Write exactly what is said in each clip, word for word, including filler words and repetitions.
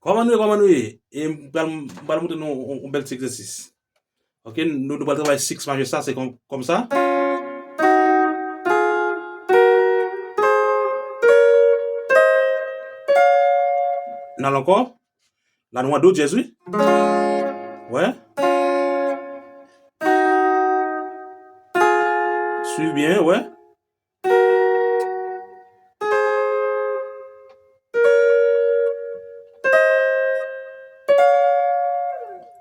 Kòman nou ye, kòman nou ye? E m pral, m pral montre nou yon, yon bèl ti egzèsis. Ok, nou, nou pral travay six majè sa, se kòm, kòm sa. N al ankò. La nou an do dyèz, wi. Wè. Swiv byen, wè.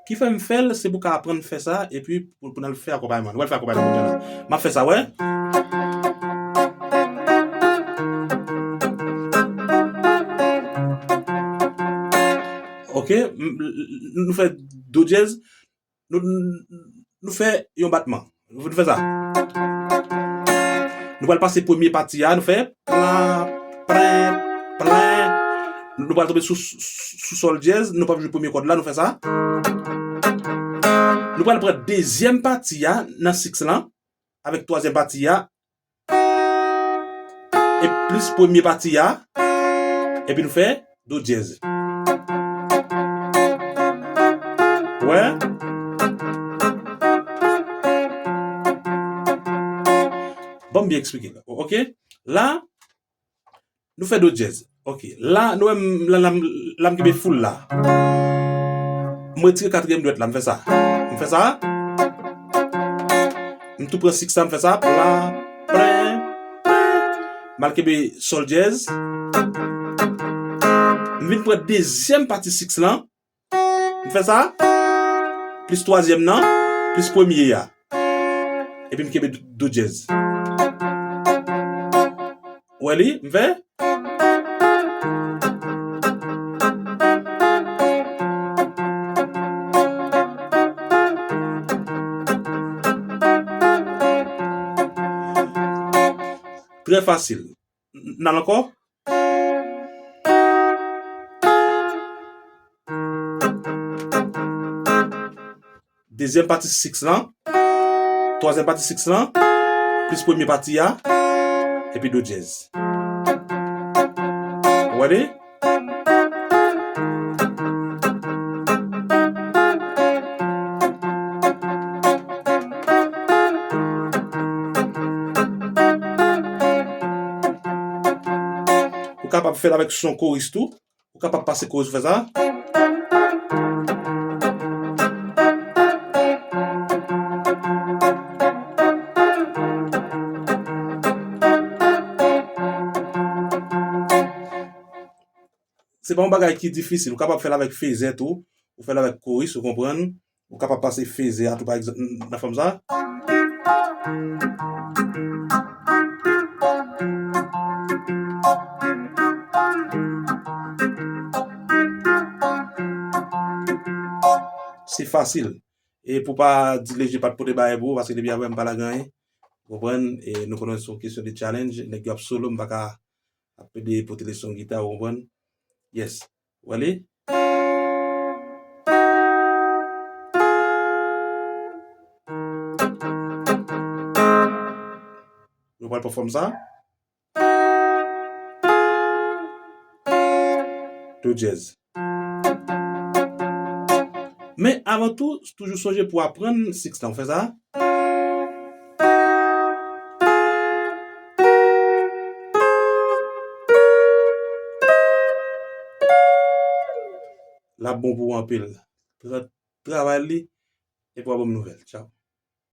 Ki fè m fè l, se pou ka aprann fè sa, epi pou, pou n al fè akonpayman. Nou pral fè akonpayman kounye a la. M ap fè sa, wè. Ok, m, m, nou fè do dyèz. Nou, nou fè yon batman. Nou fè sa. Nou pral pase premye pati a, nou fè plan, plen, plen. Nou pral tonbe sou, sou, sou sòl dyèz, nou p ap jwe premye kòd la, nou fè sa. Nou pral pran dezyèm pati a nan six lan, avèk twazyèm pati a, e plis premye pati a, epi nou fè do dyèz. Wè? Ban m byen eksplike l. Ok? La, nou fè do dyèz. Ok. La, nou wè m, la, la, m- la m kenbe full la. M retire katriyèm dwèt la, m fè sa. M fè sa. M tou pran six la, m fè sa. Pla, plen, plen. M al kenbe sòl dyèz. M vin pran dezyèm pati six lan. M fè sa. Plis twazyèm nan. Plis premye a. Epi m kenbe do, do dyèz. Ou wè li? M fè. Trè fasil. N al ankò. Dezyèm pati six lan, twazyèm pati six lan, plis premye pati a, epi do dyèz. Ou wè li? Ou kapab fè l avèk son koris tou. Ou kapab pase koris ou fè sa. Se pa yon bagay ki difisil. Ou kapab fè l avèk fezè tou. Ou fè l avèk koris, ou konprann. Ou kapab pase fezè a tou, pa egzanp, nan fòm sa. Se fasil. E pou pa di leje pa t pote bagay pou ou, paske depi apre m pa lage anyen. Ou konprann? E nou konnen se yon kesyon de challenge. Nèg yo ap solo, m pa ka ap plede pote leson gita, ou konprann? Yes. Ou wè li? Nou pral pèfòm sa. Do dyèz. Men avan tou, toujou sonje pou aprann six lan. Ou fè sa. L ap bon pou ou anpil. Tra- Travay li, epi w a ban m nouvèl. Tchaw.